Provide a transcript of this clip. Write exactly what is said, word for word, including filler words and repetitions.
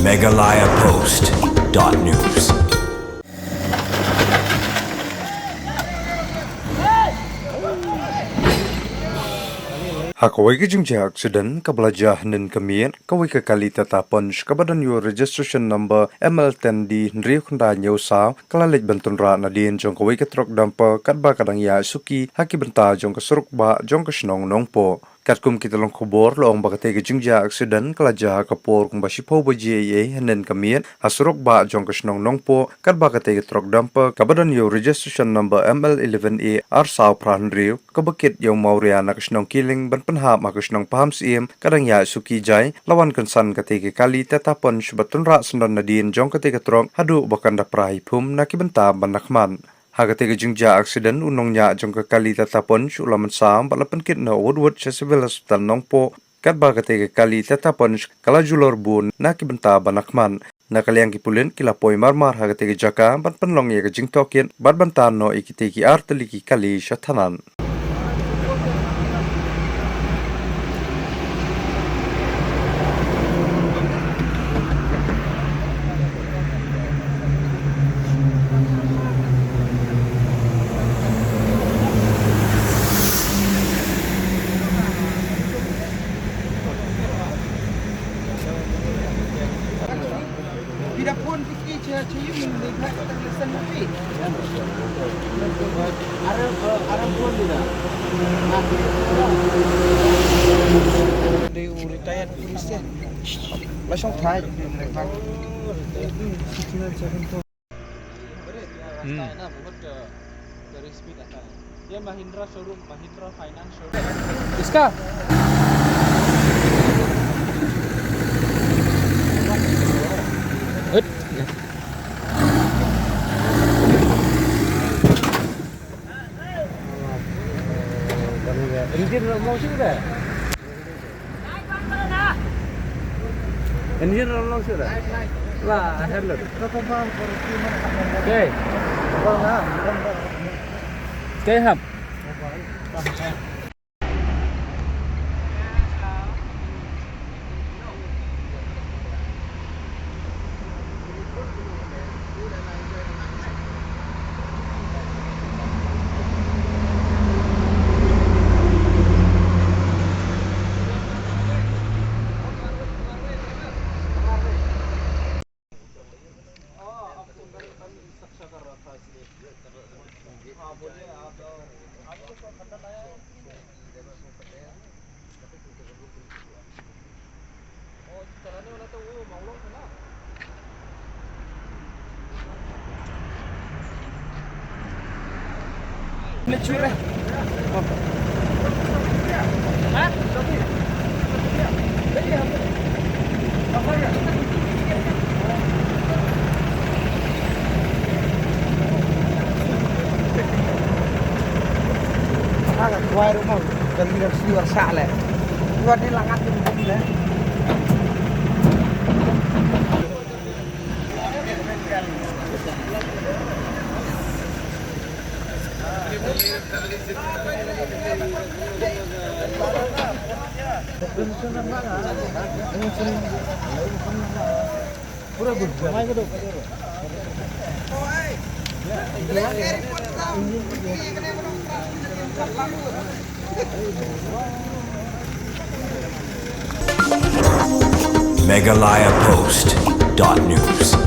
Meghalaya Post dot news. Ha kawei ka jingjia aksiden kaba la jia hynnin ka miet, kawei ka kali Tata Punch kaba don ïa u registration number M L ten D hynriew khyndai hynñiew saw ka la leit ban tynrah nadien jong kawei ka trok dumper katba ka dang ïaid suki ha ki bynta jong ka surok bah jong ka shnong Nongpoh. Katkum ki tyllong khubor la ong ba katei ka jingjia aksiden ka la jia ha ka por kumba shiphew baje eiei hynnin ka miet ha surok bah jong ka shnong Nongpoh, katba katei ka trok dumper kaba don ïa u registration number M L eleven A ar saw phra hynriew kaba kit ïa u Mawria na ka shnong Kiling ban pynhap ha ka shnong Pahamsyiem ka dang ïaid suki jai, la wan kynsan katei ka kali Tata Punch bad tynrah syndon nadien jong katei ka trok haduh ba kan da pra hi phum na ki bynta ban da khmat. Ha katei ka jingjia aksiden u nongñiah jong ka kali Tata Punch u la mynsaw bad la pynkit noh wut wut sha Civil Hospital Nongpoh, katba katei ka kali Tata Punch ka la julor bun na ki bynta ban da khmat. Na ka liang ki pulit ki la poi marmar ha katei ka jaka ban pynlong ïa ka jingtohkit bad ban tan noh ïa kitei ki ar tylli ki kali sha thanan. Retired police. La shong thai. Hmm. ये महिंद्रा शोरूम, महिंद्रा फाइनेंस शोरूम। इसका? हट। इंजन मौजूद है। Engine ram long shuh da. La, handle. Okay. Stay hap. Meghalaya Post dot news.